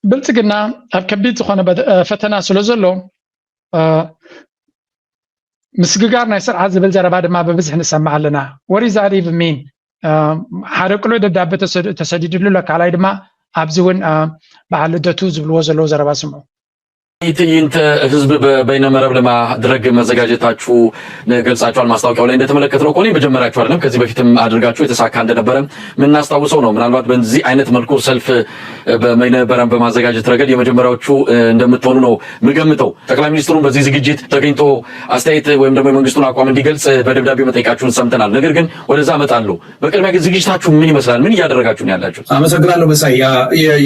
ብልጽግና ኣብ ከቢድ ዝኾነ ፈተና ስለ ዘሎ ምስግጋር ናይ ስርዓት ዝብል ዘረባ ድማ ብብዝሒ ንሰምዕ ኣለና። What is that even mean? ሓደ ቅሉዕ ደብዳቤ ተሰዲድሉ ኣሎ፣ ካልኣይ ድማ ኣብዚ እውን በዓል ልደቱ ዝብልዎ ዘለዉ ዘረባ ስምዑ። ትዕይንተ ህዝብ በይነመረብ ለማድረግ መዘጋጀታችሁ ገልጻችኋል። ማስታወቂያው ላይ እንደተመለከትነው ከሆነ የመጀመሪያችሁ አይደለም። ከዚህ በፊትም አድርጋችሁ የተሳካ እንደነበረ የምናስታውሰው ነው። ምናልባት በዚህ አይነት መልኩ ሰልፍ በመይነበረም በማዘጋጀት ረገድ የመጀመሪያዎቹ እንደምትሆኑ ነው የምገምተው። ጠቅላይ ሚኒስትሩም በዚህ ዝግጅት ተገኝቶ አስተያየት ወይም ደግሞ የመንግስቱን አቋም እንዲገልጽ በደብዳቤ መጠየቃችሁን ሰምተናል። ነገር ግን ወደዛ እመጣለሁ። በቅድሚያ ግን ዝግጅታችሁ ምን ይመስላል? ምን እያደረጋችሁ ነው ያላችሁት? አመሰግናለሁ መሳይ።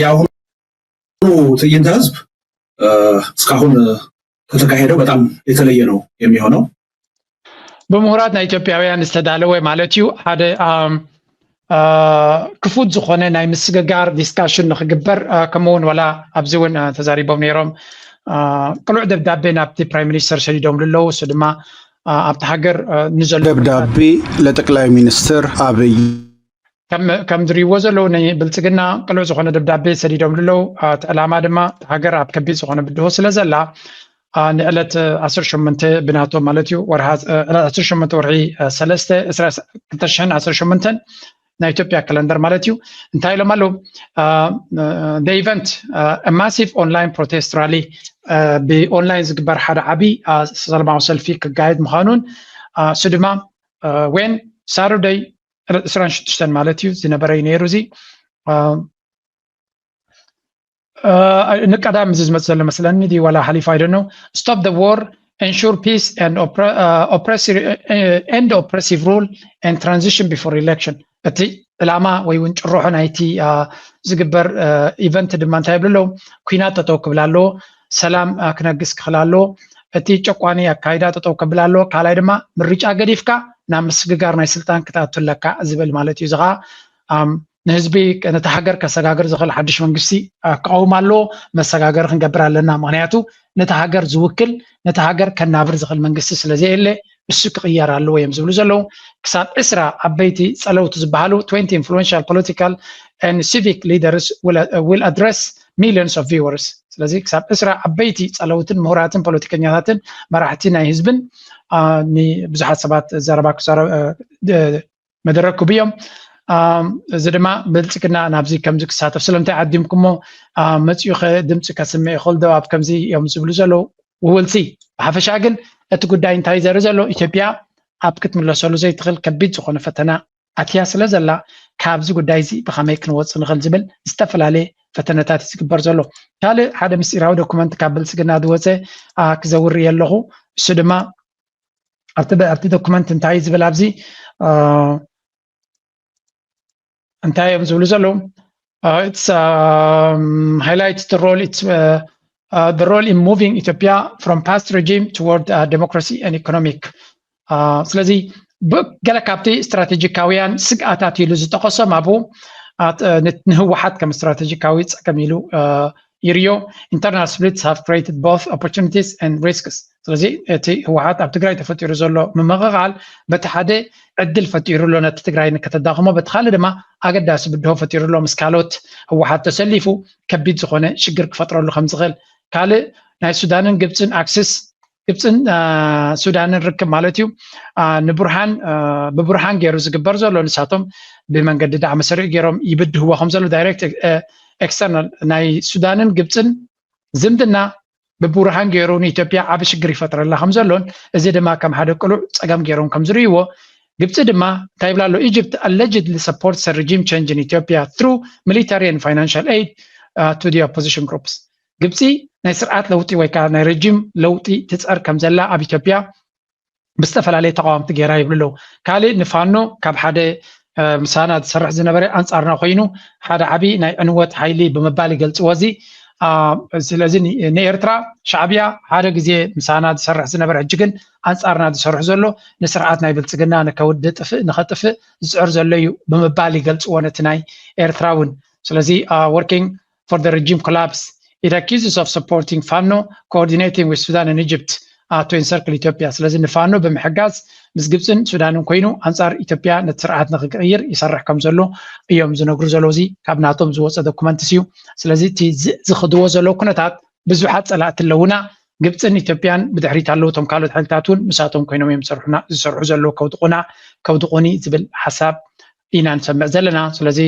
የአሁኑ ትዕይንተ ህዝብ እስካሁን ከተካሄደው በጣም የተለየ ነው የሚሆነው። ብምሁራት ናይ ኢትዮጵያውያን ዝተዳለወ ማለት እዩ። ሓደ ክፉት ዝኾነ ናይ ምስግጋር ዲስካሽን ንክግበር፣ ከምኡ እውን ዋላ ኣብዚ እውን ተዛሪቦም ነይሮም። ቅሉዕ ደብዳቤ ናብቲ ፕራይም ሚኒስተር ሰዲዶም ኣለዉ። እሱ ድማ ኣብቲ ሃገር ንዘሎ ደብዳቤ ለጠቅላይ ሚኒስትር አብይ ከም ዝሪእዎ ዘለዉ ናይ ብልጽግና ቅሉዕ ዝኾነ ደብዳቤ ሰዲዶም ኣለዉ። እቲ ዕላማ ድማ ሃገር ኣብ ከቢድ ዝኾነ ብድሆ ስለ ዘላ ንዕለት ዓሰርተ ሸሞንተ ብናቶም ማለት እዩ፣ ወርሒ ዓሰርተ ሸሞንተ ወርሒ ሰለስተ ክልተ ሽሕን ዓሰርተ ሸሞንተን ናይ ኢትዮጵያ ካለንደር ማለት እዩ። እንታይ ኢሎም ኣለዉ? The event, a massive online protest rally፣ ብኦንላይን ዝግበር ሓደ ዓቢ ሰላማዊ ሰልፊ ክጋየድ ምዃኑን እሱ ድማ when Saturday ዕስራን ሽዱሽተን ማለት እዩ ዝነበረ እዩ ነይሩ። እዚ ንቀዳም እዚ ዝመፅ ዘሎ መስለኒ ድዩ ዋላ ሓሊፉ፣ I don't know። Stop the war, ensure peace and end oppressive rule and transition before election። እቲ ዕላማ ወይ እውን ጭርሖ ናይቲ ዝግበር ኢቨንት ድማ እንታይ ይብሉ ኣለዉ? ኲናት ጠጠው ክብል ኣለዎ፣ ሰላም ክነግስ ክኽእል ኣለዎ፣ እቲ ጨቋኒ ኣካይዳ ጠጠው ከብል ኣለዎ፣ ካልኣይ ድማ ምርጫ ገዲፍካ ናብ ምስግጋር ናይ ስልጣን ክትኣቱ ኣለካ ዝብል ማለት እዩ። እዚ ከዓ ንህዝቢ ነቲ ሃገር ከሰጋግር ዝኽእል ሓድሽ መንግስቲ ክቐውም ኣለዎ። መሰጋገሪ ክንገብር ኣለና፣ ምክንያቱ ነቲ ሃገር ዝውክል ነቲ ሃገር ከናብር ዝኽእል መንግስቲ ስለ ዘየለ እሱ ክቕየር ኣለዎ እዮም ዝብሉ ዘለዉ። ክሳብ ዕስራ ዓበይቲ ጸለውቲ ዝበሃሉ twenty influential political and civic leaders will address millions of viewers። ስለዚ ክሳብ ዕስራ ዓበይቲ ጸለውትን ምሁራትን ፖለቲከኛታትን መራሕቲ ናይ ህዝብን ንብዙሓት ሰባት ዘረባ ክዛረብ መደረግ ክብዮም። እዚ ድማ ብልፅግና ናብዚ ከምዚ ክሳተፍ ስለምንታይ ዓዲምኩሞ መፂኡ ኸ ድምፂ ከስምዕ ይኽእል ዶ ኣብ ከምዚ እዮም ዝብሉ ዘለዉ። We will see። ብሓፈሻ ግን እቲ ጉዳይ እንታይ ዘርኢ ዘሎ ኢትዮጵያ ኣብ ክትምለሰሉ ዘይትኽእል ከቢድ ዝኾነ ፈተና ኣትያ ስለ ዘላ ካብዚ ጉዳይ እዚ ብኸመይ ክንወፅእ ንኽእል ዝብል ዝተፈላለየ ፈተነታት እዩ ዝግበር ዘሎ። ካልእ ሓደ ምስጢራዊ ዶኩመንት ካብ ብልፅግና ዝወፀ ክዘውር ኣለኹ። እሱ ድማ ኣብቲ ዶኩመንት እንታይ ዝብል ኣብዚ እንታይ እዮም ዝብሉ ዘለዉ? It's highlights the role it's the role in moving Ethiopia from past regime toward democracy and economic። ስለዚ ገለ ካብቲ ስትራቴጂካውያን ስግኣታት ኢሉ ዝጠቐሶም ኣብኡ ንህወሓት ከም ስትራቴጂካዊ ፀገም ኢሉ ይርዮ። Internal splits have created both opportunities and risks። ስለዚ እቲ ህወሓት ኣብ ትግራይ ተፈጢሩ ዘሎ ምምቕቓል በቲ ሓደ ዕድል ፈጢሩ ኣሎ ነቲ ትግራይ ንከተዳኽሞ፣ በቲ ካልእ ድማ ኣገዳሲ ብድሆ ፈጢሩ ኣሎ። ምስ ካልኦት ህወሓት ተሰሊፉ ከቢድ ዝኾነ ሽግር ክፈጥረሉ ከም ዝኽእል፣ ካልእ ናይ ሱዳንን ግብፅን ኣክስስ ግብፅን ሱዳንን ርክብ ማለት እዩ። ንቡርሃን ብቡርሃን ገይሩ ዝግበር ዘሎ ንሳቶም ብመንገዲ ዳዕመ ሰሪዕ ገይሮም ይብድህዎ ከም ዘሎ ዳይሬክት ኤክስተርናል ናይ ሱዳንን ግብፅን ዝምድና ብቡርሃን ገይሩ ንኢትዮጵያ ዓቢ ሽግር ይፈጥረላ ከም ዘሎን እዚ ድማ ከም ሓደ ቅሉዕ ፀገም ገይሮም ከም ዝርእይዎ ግብፂ ድማ እንታይ ይብላ ኣሎ? Egypt allegedly supports a regime change in Ethiopia through military and financial aid to the opposition groups። ግብፂ ናይ ስርዓት ለውጢ ወይ ከዓ ናይ ረጂም ለውጢ ትፀር ከም ዘላ ኣብ ኢትዮጵያ ብዝተፈላለየ ተቃወምቲ ገይራ ይብሉ ኣለዉ። ካልእ ንፋኖ ካብ ሓደ ምሳና ዝሰርሕ ዝነበረ ኣንፃርና ኮይኑ ሓደ ዓብዪ ናይ ዕንወት ሓይሊ ብምባል ይገልፅዎ። እዚ ስለዚ ንኤርትራ ሻዕብያ ሓደ ግዜ ምሳና ዝሰርሕ ዝነበረ ሕጂ ግን ኣንፃርና ዝሰርሕ ዘሎ ንስርዓት ናይ ብልፅግና ንከውድእ ጥፍእ ንኸጥፍእ ዝፅዕር ዘሎ እዩ ብምባል ይገልፅዎ ነቲ ናይ ኤርትራ እውን። ስለዚ working for the regime collapse, it accuses of supporting ፋኖ, coordinating with Sudan and Egypt ቶይን ሰርክል ኢትዮጵያ። ስለዚ ንፋኖ ብምሕጋዝ ምስ ግብፅን ሱዳንን ኮይኑ ኣንፃር ኢትዮጵያ ነቲ ስርዓት ንክቅይር ይሰርሕ ከም ዘሎ እዮም ዝነግሩ ዘለዉ። እዚ ካብ ናቶም ዝወፀ ዶኩመንትስ እዩ። ስለዚ እቲ ዝ- ዝኽድዎ ዘለዉ ኩነታት ብዙሓት ፀላእቲ ኣለዉና። ግብፅን ኢትዮጵያን ብድሕሪት ኣለዉ። እቶም ካልኦት ሓይልታት እውን ምሳቶም ኮይኖም እዮም ዝሰርሑና- ዝሰርሑ ዘለዉ ከውድቑና ከውድቑኒ ዝብል ሓሳብ ኢና ንሰምዕ ዘለና። ስለዚ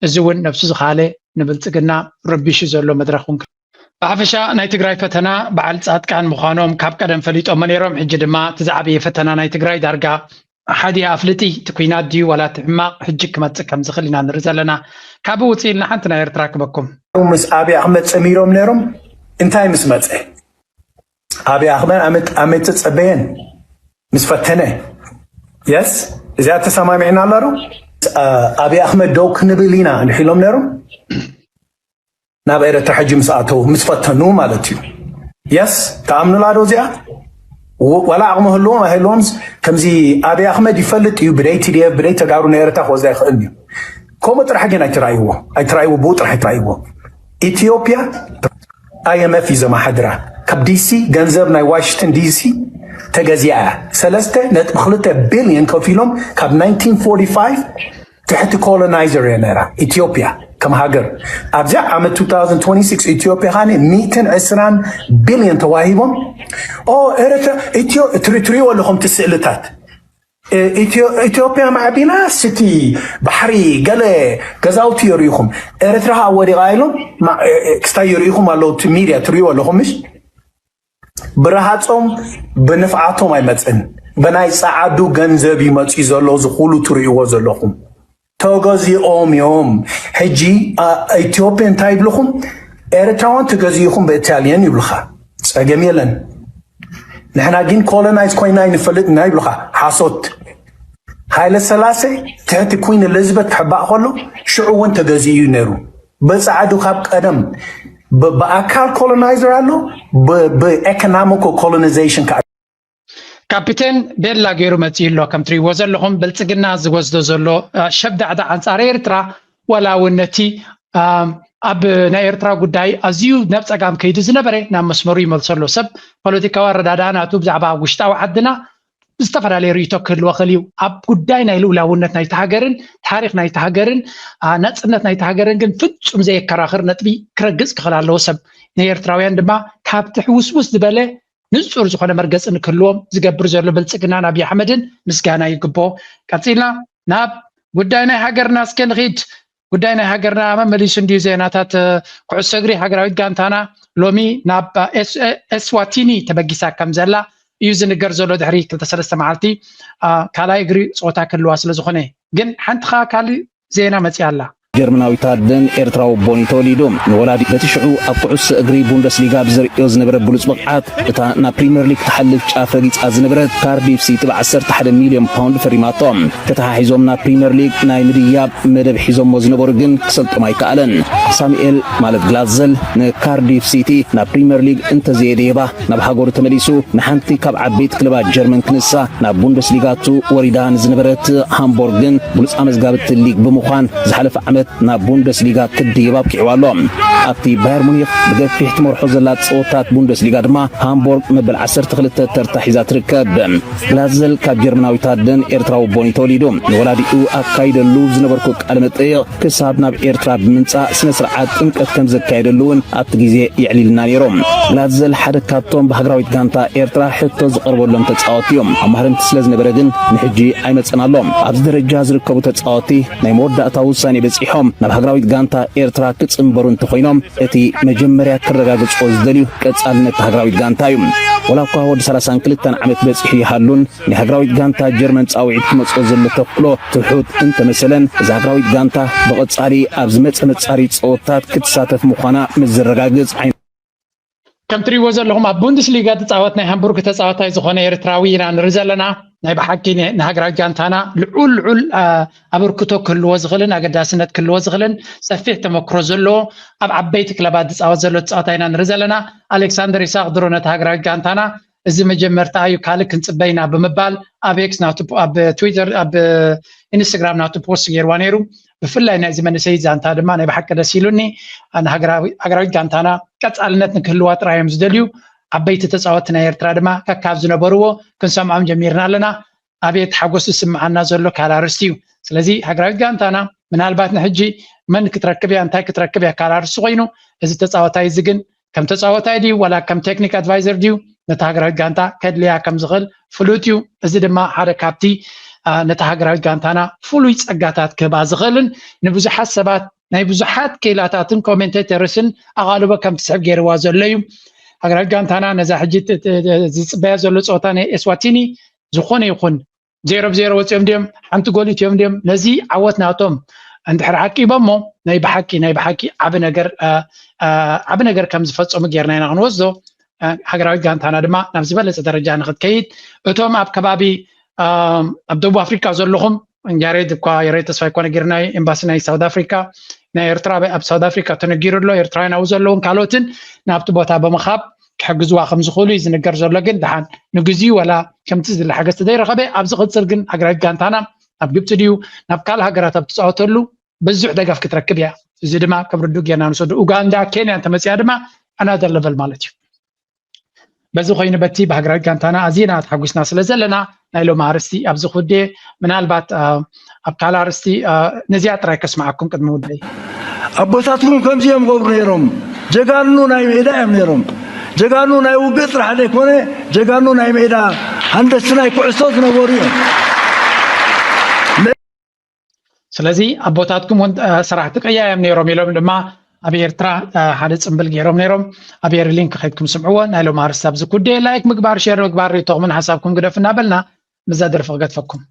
እዚ እውን ነብሱ ዝኻለ ንብልፅግና ረቢሹ ዘሎ መድረክ እውን ብሓፈሻ ናይ ትግራይ ፈተና በዓል ፃድቃን ምዃኖም ካብ ቀደም ፈሊጦሞ ነይሮም። ሕጂ ድማ እቲ ዝዓበየ ፈተና ናይ ትግራይ ዳርጋ ሓዲኣ ኣፍልጢ፣ እቲ ኩናት ድዩ ዋላ እቲ ሕማቕ ሕጂ ክመፅእ ከም ዝኽእል ኢና ንርኢ ዘለና። ካብኡ ውፅእ ኢልና ሓንቲ ናይ ኤርትራ ክበኩም። ምስ ኣብይ ኣሕመድ ፀሚሮም ነይሮም። እንታይ ምስ መፀ? ኣብይ ኣሕመድ ኣመት ኣመት ጸበየን ምስ ፈተነ የስ እዚኣ ተሰማሚዕና ኣሎ ዶ? ኣብይ ኣሕመድ ደው ክንብል ኢና እንሒሎም ነይሮም። ናብ ኤረትራ ሕጂ ምስ ኣተው ምስ ፈተኑ ማለት እዩ። የስ ተኣምኑላ ዶ እዚኣ? ወ- ዋላ ዓቕሚ ህልዎም ኣይህልዎም ከምዚ ኣብይ ኣሕመድ ይፈልጥ እዩ። ብደይ ቲ ዲ ኤፍ ብደይ ተጋሩ ንኤረትራ ክወዛ ይኽእል እዩ። ከምኡ ጥራሕ ግን ኣይትራእይዎ ኣይትራእይዎ ብኡ ጥራሕ ኣይትራእይዎ። ኢትዮጵያ ኣይ ኤም ኤፍ እዩ ዘማሓድራ። ካብ ዲሲ ገንዘብ ናይ ዋሽንግተን ዲሲ ተገዚኣ እያ። ሰለስተ ነጥቢ ክልተ ቢልዮን ከፊሎም ካብ ናይንቲን ፎርቲ ፋይቭ ትሕቲ ኮሎናይዘር እያ ነራ ኢትዮጵያ ከም ሃገር። ኣብዚኣ ዓመት ቱ ታውዘንድ ትወንቲ ሲክስ ኢትዮጵያ ኻኒ ሚእትን ዕስራን ቢልዮን ተዋሂቦም። ኦ ኤረትራ ኢትዮ ትሪ- ትሪእዎ ኣለኹም እቲ ስእልታት። ኢትዮ- ኢትዮጵያ ማዕቢላ ስቲ ባሕሪ ገለ ገዛውቲ የርእኹም። ኤረትራ ኸዓ ወዲቓ ኢሎም ማ- ክስታይ የርእኹም ኣለዉ። እቲ ሚድያ ትሪእዎ ኣለኹም ምሽ? ብረሃጾም ብንፍዓቶም ኣይመጽእን። ብናይ ጸዓዱ ገንዘብ ይመጽእ ዘሎ እዚ ኩሉ ትርእይዎ ዘለኹም። ተገዚኦም እዮም። ሕጂ አ- ኢትዮጵያ እንታይ ይብልኹም? ኤርትራውያን ተገዚእኹም ብኢታልያን ይብልኻ። ጸገም የለን። ንሕና ግን ኮሎናይዝ ኮይና ይንፈልጥ ኢና ይብልኻ። ሓሶት። ሃይለ ሰላሴ ትሕቲ ኩን ኤሊዝበት ክሕባእ ከሎ ሽዑ እውን ተገዚኡ እዩ ነይሩ። ብጻዕዱ ካብ ቀደም ብ- ብኣካል ኮሎናይዘር ኣሎ፣ ብ- ብኤኮኖሚኮ ኮሎናይዜሽን ከዓ ካፒቴን ቤላ ገይሩ መፂኡ ኣሎ። ከም ትሪእዎ ዘለኹም ብልፅግና ዝወስዶ ዘሎ አ፣ ሸብዳዕዳ ኣንፃር ኤርትራ ዋላ እውን ነቲ አ፣ ኣብ ናይ ኤርትራ ጉዳይ ኣዝዩ ናብ ፀጋም ከይዱ ዝነበረ ናብ መስመሩ ይመልሶ ኣሎ። ሰብ ፖለቲካዊ ኣረዳድኣ ናቱ ብዛዕባ ውሽጣዊ ዓድና ዝተፈላለየ ርእይቶ ክህልዎ ክእል እዩ። ኣብ ጉዳይ ናይ ልኡላውነት ናይቲ ሃገርን ታሪክ ናይቲ ሃገርን አ፣ ናፅነት ናይቲ ሃገርን ግን ፍጹም ዘየከራኽር ነጥቢ ክረግፅ ክኽእል ኣለዎ። ሰብ ንኤርትራውያን ድማ ካብቲ ሕውስውስ ዝበለ ንጹር ዝኾነ መርገፂ ንክህልዎም ዝገብር ዘሎ ብልፅግናን ኣብይ ኣሕመድን ምስጋና ይግብኦ። ቀፂልና ናብ ጉዳይ ናይ ሃገርና እስከ ንኺድ። ጉዳይ ናይ ሃገርና መመሊሱ እንድዩ ዜናታት እ፣ ኩዕሶ እግሪ ሃገራዊት ጋንታና ሎሚ ናብ ኤስ- ኤስዋቲኒ ተበጊሳ ከም ዘላ እዩ ዝንገር ዘሎ ድሕሪ ክልተ ሰለስተ መዓልቲ እ፣ ካልኣይ እግሪ ፀወታ ክህልዋ ስለ ዝኾነ። ግን ሓንቲ ኸዓ ካልእ ዜና መፂኣ ኣላ። ጀርመናዊት ኣደን ኤርትራዊ ኣቦን እዩ ተወሊዱ። ንወላዲ በቲ ሽዑ ኣብ ኩዕሶ እግሪ ቡንደስሊጋ ብዘርእዮ ዝነበረ ብሉጽ ብቕዓት እታ ናብ ፕሪምየር ሊግ ትሓልፍ ጫፍ ረጊጻ ዝነበረት ካርዲፍ ሲቲ ብ ዓሰርተ ሓደ ሚልዮን ፓውንድ ፈሪማቶ። ተተሓሒዞም ናብ ፕሪምየር ሊግ ናይ ምድያብ መደብ ሒዞሞ ዝነበሩ ግን ክሰልጦም ኣይከኣለን። ሳሙኤል ማለት ግላዘል ንካርዲፍ ሲቲ ናብ ፕሪምየር ሊግ እንተዘየደየባ ናብ ሃገሩ ተመሊሱ ንሓንቲ ካብ ዓበይቲ ክለባት ጀርመን ክንሳ ናብ ቡንደስሊጋ እትወርድ ወሪዳ ንዝነበረት ሃምቦርግ ግን ብሉጻ መዝጋብቲ ሊግ ብምዃን ዝሓለፈ ዓመት ናብ ቡንደስሊጋ ክድይብ ኣብቂዕዋ ኣሎ። ኣብቲ ባየር ሙኒክ ብገፊሕ ትመርሖ ዘላ ጸወታት ቡንደስሊጋ ድማ ሃምቦርግ መበል ዓሰርተ ክልተ ተርታ ሒዛ ትርከብ። ግላዘል ካብ ጀርመናዊት ኣደን ኤርትራዊ ኣቦን እዩ ተወሊዱ። ንወላዲኡ ኣካይደሉ ዝነበርኩ ቃለ መጠይቕ ክሳብ ናብ ኤርትራ ብምምጻእ ስነ ስርዓት ጥምቀት ከም ዘካየደሉ እውን ኣብቲ ግዜ የዕሊልና ነይሩ። ግላዘል ሓደ ካብቶም ብሃገራዊት ጋንታ ኤርትራ ሕቶ ዝቐርበሎም ተጻወቲ እዮም። ኣብ ማህረምቲ ስለ ዝነበረ ግን ንሕጂ ኣይመጸን ኣሎ። ኣብዚ ደረጃ ዝርከቡ ተጻወቲ ናይ መወዳእታ ውሳኔ በጺሖም ናብ ሃገራዊት ጋንታ ኤርትራ ክጽንበሩ እንተኾይኖም እቲ መጀመርያ ክረጋግጽዎ ዝደልዩ ቀጻልነት ሃገራዊት ጋንታ እዩ። ወላ እኳ ወዲ ሰላሳን ክልተን ዓመት በጺሑ ይሃሉን ናይ ሃገራዊት ጋንታ ጀርመን ጻውዒት ክመጽኦ ዘሎ ተኽእሎ ትሑት እንተመሰለን እዛ ሃገራዊት ጋንታ ብቐጻሊ ኣብ ዝመጸ መጻሪ ጸወታት ክትሳተፍ ምዃና ምስ ዘረጋግጽ ዓይነ ከም ትሪእዎ ዘለኹም ኣብ ቡንደስሊጋ ትፃወት ናይ ሃምቡርግ ተፃዋታይ ዝኾነ ኤርትራዊ ኢና ንርኢ ዘለና። ናይ ብሓቂ ን- ንሃገራዊት ጋንታና ልዑል ልዑል አ፣ ኣበርክቶ ክህልዎ ዝኽእልን ኣገዳስነት ክህልዎ ዝኽእልን ሰፊሕ ተመክሮ ዘለዎ ኣብ ዓበይቲ ክለባት ዝፃወት ዘሎ ተፃዋታይ ኢና ንርኢ ዘለና። ኣሌክሳንደር ይስሐቅ ድሮ ነቲ ሃገራዊት ጋንታና እዚ መጀመርታ እዩ ካልእ ክንፅበ ኢና ብምባል ኣብ ኤክስ ናቱ ኣብ ትዊተር ኣብ ኢንስታግራም ናቱ ፖስት ገይርዋ ነይሩ። ብፍላይ ናይዚ መንእሰይ ዛንታ ድማ ናይ ብሓቂ ደስ ኢሉኒ። ንሃገራዊ- ሃገራዊት ጋንታና ቀፃልነት ንክህልዋ ጥራይ እዮም ዝደልዩ። ዓበይቲ ተፃወትቲ ናይ ኤርትራ ድማ ከካብ ዝነበርዎ ክንሰምዖም ጀሚርና ኣለና። ኣቤት ሓጎስ ዝስምዓና ዘሎ ካልእ ኣርእስቲ እዩ። ስለዚ ሃገራዊት ጋንታና ምናልባት ንሕጂ መን ክትረክብ እያ እንታይ ክትረክብ እያ ካልእ ኣርእስቲ ኮይኑ፣ እዚ ተፃዋታይ እዚ ግን ከም ተፃዋታይ ድዩ ዋላ ከም ቴክኒክ ኣድቫይዘር ድዩ ነታ ሃገራዊት ጋንታ ከድልያ ከም ዝኽእል ፍሉጥ እዩ። እዚ ድማ ሓደ ካብቲ ነታ ሃገራዊት ጋንታና ፍሉይ ፀጋታት ክህባ ዝኽእልን ንብዙሓት ሰባት ናይ ብዙሓት ክኢላታትን ኮሜንቴተርስን ኣቓልቦ ከም ትስሕብ ገይርዋ ዘሎ እዩ። ሃገራዊት ጋንታና ነዛ ሕጂ ዝፅበያ ዘሎ ፀወታ ናይ ኤስዋቲኒ ዝኾነ ይኹን ዜሮ ብዜሮ ወፂኦም ድዮም ሓንቲ ጎል እትዮም ድዮም ነዚ ዓወት ናቶም እንድሕር ዓቂቦሞ ናይ ብሓቂ ናይ ብሓቂ ዓቢ ነገር ዓቢ ነገር ከም ዝፈፀሙ ጌርና ኢና ክንወስዶ። ሃገራዊት ጋንታና ድማ ናብ ዝበለፀ ደረጃ ንክትከይድ እቶም ኣብ ከባቢ ኣብ ደቡብ ኣፍሪካ ዘለኹም ያሬድ እኳ ያሬድ ተስፋ ይኮነ ጌርና ኤምባሲ ናይ ሳውት ኣፍሪካ ናይ ኤርትራ ኣብ ሳውት ኣፍሪካ ተነጊሩ ኣሎ ኤርትራውያን ኣብኡ ዘለውን ካልኦትን ናብቲ ቦታ ብምኻብ ክሕግዝዋ ከም ዝኽእሉ እዩ ዝንገር ዘሎ። ግን ደሓን ንግዚኡ ወላ ከምቲ ዝድለ ሓገዝ ተዘይረኸበ ኣብ ዝቕፅል ግን ሃገራዊት ጋንታና ኣብ ግብፂ ድዩ ናብ ካልእ ሃገራት ኣብ ትፃወተሉ ብዙሕ ደገፍ ክትረክብ እያ። እዚ ድማ ከም ርዱእ ጌርና ንወስዶ። ኡጋንዳ፣ ኬንያ እንተመፅያ ድማ ኣናዘር ለቨል ማለት እዩ። በዚ ኮይኑ በቲ ብሃገራዊት ጋንታና ኣዚና ተሓጒስና ስለ ዘለና ናይ ሎሚ ኣርእስቲ ኣብዚ ክውድእ። ምናልባት ኣብ ካልእ ኣርእስቲ ነዚኣ ጥራይ ከስምዓኩም ቅድሚ ውዳይ። ኣቦታትኩም ከምዚ እዮም ገብሩ ነይሮም። ጀጋኑ ናይ ሜዳ እዮም ነይሮም። ጀጋኑ ናይ ውግእ ጥራሕ ዘይኮነ ጀጋኑ ናይ ሜዳ ሃንደስቲ ናይ ኩዕሶ ዝነበሩ እዮም። ስለዚ ኣቦታትኩም እውን ሰራሕቲ ቅያ እዮም ነይሮም ኢሎም ድማ ኣብ ኤርትራ ሓደ ፅምብል ገይሮም ነይሮም። ኣብ ኤሪ ሊንክ ከይድኩም ስምዕዎ። ናይ ሎም ኣርስቲ ኣብዚ ኩዴ ላይክ ምግባር ሼር ምግባር ሪቶኹምን ሓሳብኩም ግደፉ እናበልና ምዛ ደርፊ ክገድፈኩም።